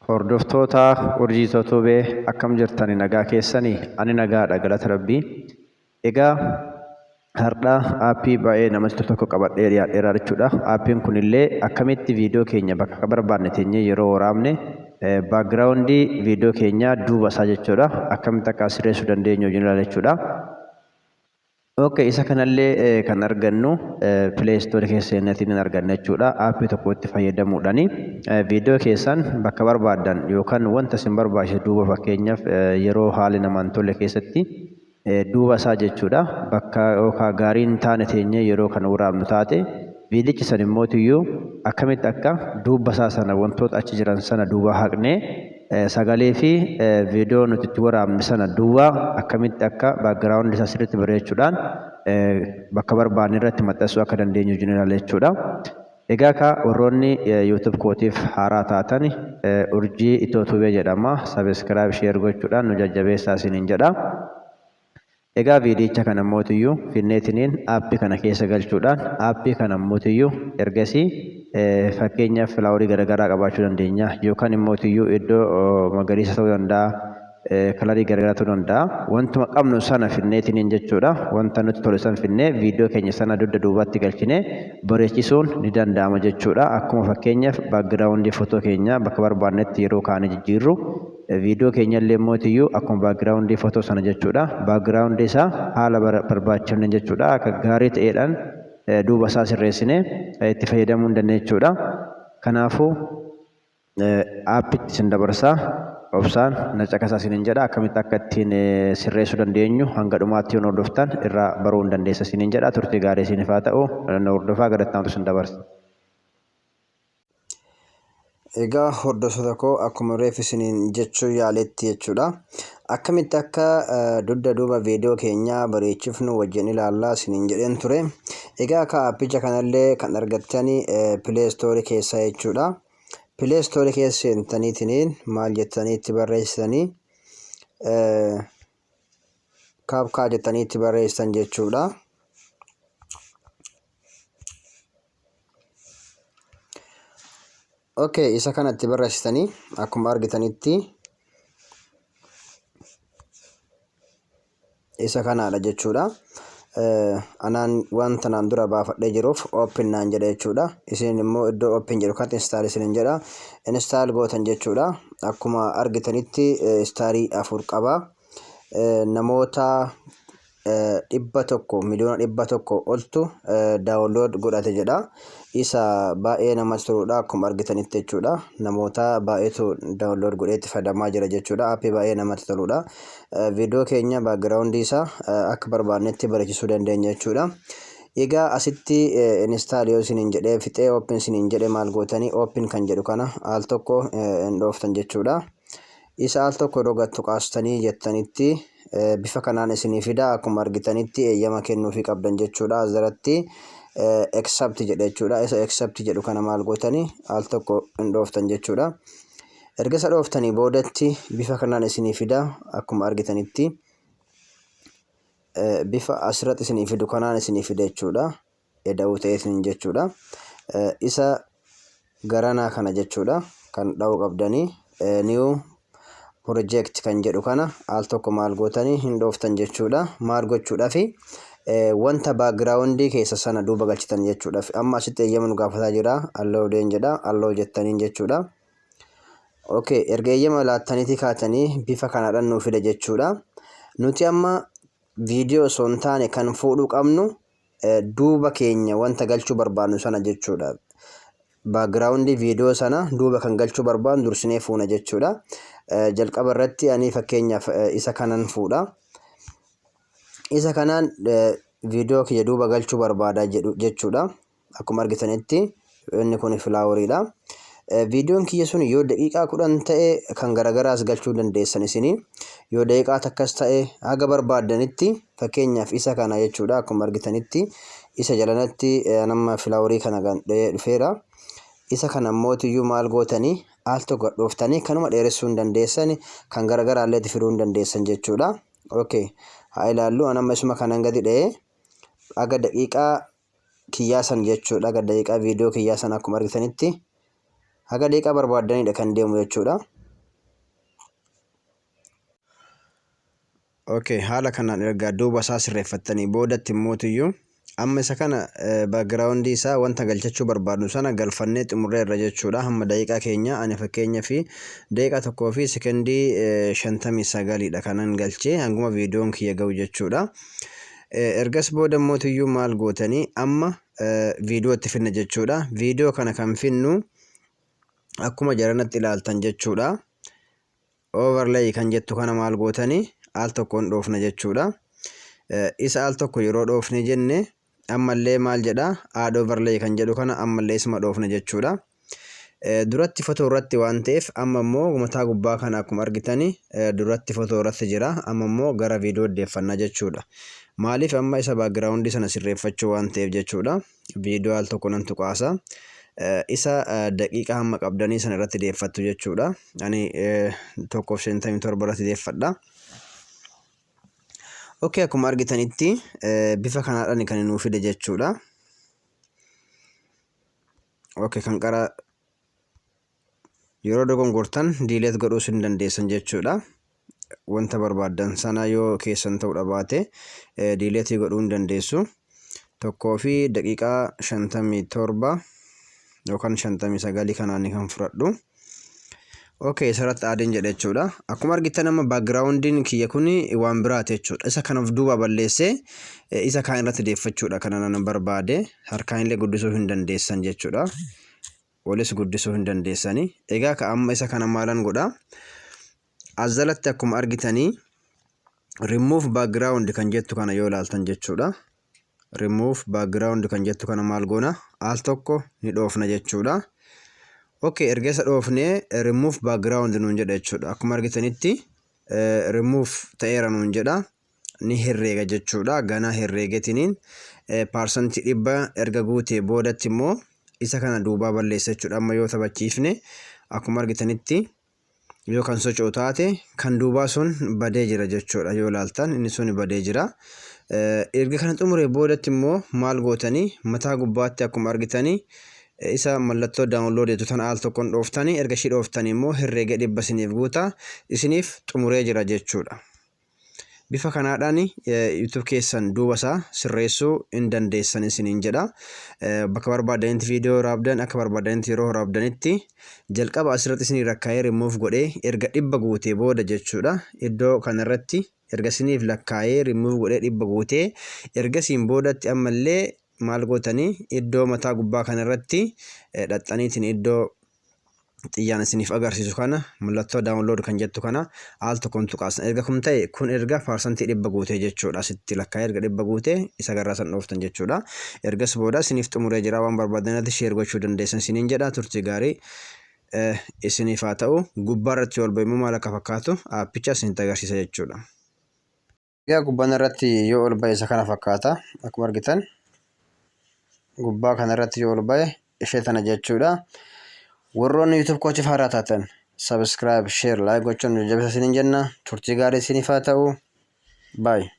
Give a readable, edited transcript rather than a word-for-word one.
Hordoftoota Urjii Tube akkam jirtani nagaa keessani? Ani nagaadha galata Rabbii. Egaa har'a aappii baay'ee namatti tolu tokko qabadhee dhiyaadheera jechuudha. Aappiin kunillee akkamitti viidiyoo keenya bakka barbaanne teenyee yeroo waraabne baakgiraawundii viidiyoo keenyaa duuba isaa jechuudha. Akkamitti akka sirreessuu dandeenyu wajjin ilaalla jechuudha. Ok isa kanallee kan argannu Play Store keessa seenneetiin hin arganna jechuudha. Aappii tokko itti fayyadamuudhaani viidiyoo keessan bakka barbaaddan yookaan wanta isin barbaachise duuba fakkeenyaaf yeroo haalli namaan tolle keessatti duuba isaa jechuudha. Bakka yookaan gaarii hin taane teenyee yeroo kan waraabnu taate viidichi san immootiyyuu akkamitti akka duuba isaa sana wantoota achi jiran sana duuba haqnee Sagalee fi viidiyoo nuti itti waraabne sana duwwaa akkamitti akka background isaa sirriitti bareechuudhaan bakka barbaanne irratti maxxansuu akka dandeenyu wajjin ilaalla jechuudha. Egaa kaa warroonni YouTube kootiif haaraa taatan Urjii Itoo Tube jedhama. Subscribe share gochuudhaan nu jajjabeessaa isiniin jedha. Egaa viidiyicha kana mootiyyuu finneetiniin app kana keessa galchuudhaan app kana mootiyyuu ergasii fakkeenyaaf filaaworii garagaraa qabaachuu dandeenya yookaan immootiyyuu iddoo magariisa ta'uu danda'a kalarii garagaraa ta'uu danda'a wantuma qabnu sana finneetiniin jechuudha wanta nutti tole san finnee viidiyoo keenya sana dugda duubatti galchinee bareechisuun ni danda'ama jechuudha akkuma fakkeenyaaf baakgiraawundii footoo keenya bakka barbaannetti yeroo kaanee jijjiirru Viidiyoo keenyallee mootiyyuu akkuma background photo sana jechuudha. Background isaa haala barbaachifneen jechuudha. Akka gaarii ta'eedhaan duuba isaa sirreessinee itti fayyadamuu hin dandeenya jechuudha. Kanaafuu aappitti isin dabarsaa obsaan na caqasaa isiniin jedha. Akkamitti akka ittiin sirreessuu dandeenyu hanga dhumaatti yoo nu hordoftan irraa baruu hin dandeessa isiniin jedha. Turtii gaarii isiniif haa ta'u. Na hordofaa gara itti aanutti isin dabarsa. Egaa hordoftoota koo akkuma reef isiniin jechuu yaaletti jechuudha. Akkamitti akka dugda duuba viidiyoo keenyaa bareechifnu wajjin ilaallaa isiniin jedheen ture. Egaa akka aappicha kanallee kan argattani Play Store keessaa jechuudha. Play Store keessa seentaniitiniin maal jettanii itti barreessitanii kaapkaa jettanii itti barreessitan jechuudha. Okay, isa kana itti barreessitanii akkuma argitanitti isa kanaadha jechuudha. Anaan waan tanaan dura baafadhee jiruuf open naan jedha jechuudha. Isin immoo iddoo open jedhu kanatti install isinin jedha. Install gootan jechuudha. Akkuma argitanitti istaarii 4 qaba. Namoota 100 100,000,000 oltu download godhate jedha. Isa baay'ee namatti toludha akkuma argitanitti jechuudha. Namoota baay'eetu download godhee itti fayyadamaa jira jechuudha. Aappii baay'ee namatti toludha. Viidiyoo keenya background isaa akka barbaannetti bareechisuu dandeenya jechuudha. Egaa asitti install yoo isiniin jedhee fixee open isiniin jedhe maal gootanii open kan jedhu kana al tokko hin dhooftan jechuudha. Isa al tokko yeroo gad tuqaastanii jettanitti bifa kanaan isinii fida. Akkuma argitanitti eeyyama kennuufii qabdan jechuudha. As jalatti accept jedha jechuudha. Isa accept jedhu kana maal gootanii al tokko hin dhooftan jechuudha. Erga isa dhooftanii boodatti bifa kanaan isinii fida. Akkuma argitanitti bifa asirratti isinii fidu kanaan isinii fida jechuudha. Eda'uu ta'eetiin jechuudha. Isa garanaa kana jechuudha kan dha'uu qabdanii new project kan jedhu kana al tokko maal gootanii hin dhooftan jechuudha. Maal gochuudhafi wanta background keessa sana duuba galchitan jechuudhaaf. Amma asitti eeyyama nu gaafataa jira. Allow deen jedha. Allow jettaniin jechuudha. Okay, erga eeyyama laattaniitii kaatanii bifa kanaadhaan nuu fida jechuudha. Nuti amma viidiyoo osoo hin taane kan fuudhuu qabnu duuba keenya wanta galchuu barbaannu sana jechuudha. Background viidiyoo sana duuba kan galchuu barbaannu dursinee fuuna jechuudha. Jalqaba irratti ani fakkeenyaaf isa kanan fuudha. Isa kanaan viidiyoo kiyya duuba galchuu barbaada jedhu jechuudha. Akkuma argitanitti inni kun filaaworiidha. Viidiyoon kiyya sun yoo daqiiqaa 10 ta'e kan garagaraas galchuu dandeessan isinii. Yoo daqiiqaa takkas ta'e haga barbaaddanitti fakkeenyaaf isa kana jechuudha akkuma argitanitti isa jalanatti nama filaaworii kana gandhee dhufeera. Isa kana mootiyyuu maal gootanii al tokko gadhooftanii kanuma dheeressuu hin dandeessan kan garagaraallee itti fiduu hin dandeessan jechuudha. Okay. Haa ilaallu an amma isuma kanan gadi dha'ee haga daqiiqaa kiyyaa san jechuudha. Haga daqiiqaa viidiyoo kiyyaa san akkuma argitanitti haga daqiiqaa barbaaddanidha kan deemu jechuudha. Okay, haala kanaan erga duuba isaa sirreeffattanii boodatti immootiyyuu amma isa kana background isaa wanta galchachuu barbaadnu sana galfannee xumurreerra jechuudha. Hamma daqiiqaa keenya ani fakkeenya fi daqiiqaa 1 fi sekendii 59dha kanan galchee, hanguma viidiyoon kiyya ga'u jechuudha. Ergas booda immootiyyuu maal gootanii, amma viidiyoo itti finna jechuudha. Viidiyoo kana kan finnu akkuma jaranatti ilaaltan jechuudha. Overlay kan jettu kana maal gootanii, al tokkoon dhoofna jechuudha. Isa al tokko yeroo dhoofne jenne, ammallee maal jedha, add overlay kan jedhu kana ammallee isuma dhoofna jechuudha. Duratti fotoo irratti waan ta'eef, amma immoo mataa gubbaa kana akkuma argitani duratti fotoo irratti jira, amma immoo gara viidiyoo deeffannaa jechuudha. Maaliif, amma isa background sana sirreeffachuu waan ta'eef jechuudha. Viidiyoo al tokko nan tuqaasa. Isa daqiiqaa hamma qabdanii sana irratti deeffattu jechuudha. Ani 1:57 irratti deeffadha. Okay, akkuma argitanitti bifa kanaadhaan kan nuu fide jechuudha. Okay, kan qara yeroo dogongortan delete godhuus hin dandeessan jechuudha. Wanta barbaaddan sana yoo keessan ta'uu baate delete godhuu hin dandeessu. 1:57 yookaan 59 kanaan kan fudhadhu. Okay, isarratti add-iin jedha jechuudha. Akkuma argitan amma backgroundiin kiyya kun waan biraati jechuudha. Isa kan of duuba balleessee isa kaan irratti deeffachuudha kana nan barbaade. Harkaan illee guddisuu hin dandeessan jechuudha. Walis guddisuu hin dandeessani. Egaa ka amma isa kana maalan godha? As jalatti akkuma argitanii remove background kan jettu kana yoo ilaaltan jechuudha. Remove background kan jettu kana maal goona? Al tokko ni dhoofna jechuudha. Okay, erga isa dhoofnee remove background nuun jedha jechuudha. Akkuma argitanitti remove ta'eera nuun jedha. Ni herreega jechuudha. Ganaa herreegetiniin 100% erga guutee boodatti immoo isa kana duubaa balleessa jechuudha. Amma yoo taphachiifne, akkuma argitanitti yoo kan socho'u taate, kan duubaa sun badee jira jechuudha. Yoo ilaaltan inni sun badee jira. Erga kana xumuree boodatti immoo maal gootanii, mataa gubbaatti akkuma argitanii isa mallattoo download jettu tana al tokkoon dhooftanii, erga ishii dhooftanii immoo herreega 100 isiniif guuta, isiniif xumuree jira jechuudha. Bifa kanaadhaan YouTube keessan duuba isaa sirreessuu hin dandeessan isiniin jedha. Bakka barbaadanitti viidiyoo waraabdan, akka barbaadanitti yeroo waraabdanitti, jalqaba asirratti isinii rakkaa'ee remove godhee erga 100 guutee booda jechuudha. Iddoo kanarratti erga isiniif lakkaa'ee remove godhee 100 guutee, ergasiin boodatti ammallee maal gootanii, iddoo mataa gubbaa kanarratti dhaxxaniitiin iddoo xiyyaan isiniif agarsiisu kana, mallattoo download kan jettu kana al tokkoon tuqaasan. Erga kun ta'e, kun erga 100% guutee jechuudha. Asitti lakkaa'ee erga 100 guutee isa garraa san dhooftan jechuudha. Ergas booda isiniif xumuree jira, waan barbaadanitti share gochuu dandeessan isiniin jedha. Turtii gaarii isiniif haa ta'u. Gubbaa irratti ol ba'e immoo maal akka fakkaatu aappicha isinitti agarsiisa jechuudha. Egaa gubbaan irratti yoo ol ba'e isa kana fakkaata. Akkuma argitan gubbaa kana irratti yoo ol ba'e ishee tana jechuudha. Warroonni YouTube kootiif haaraa taatan subscribe, share, like gochuun jajjabeessa isiniin jenna. Turtii gaarii isiniif haa ta'u. Bye.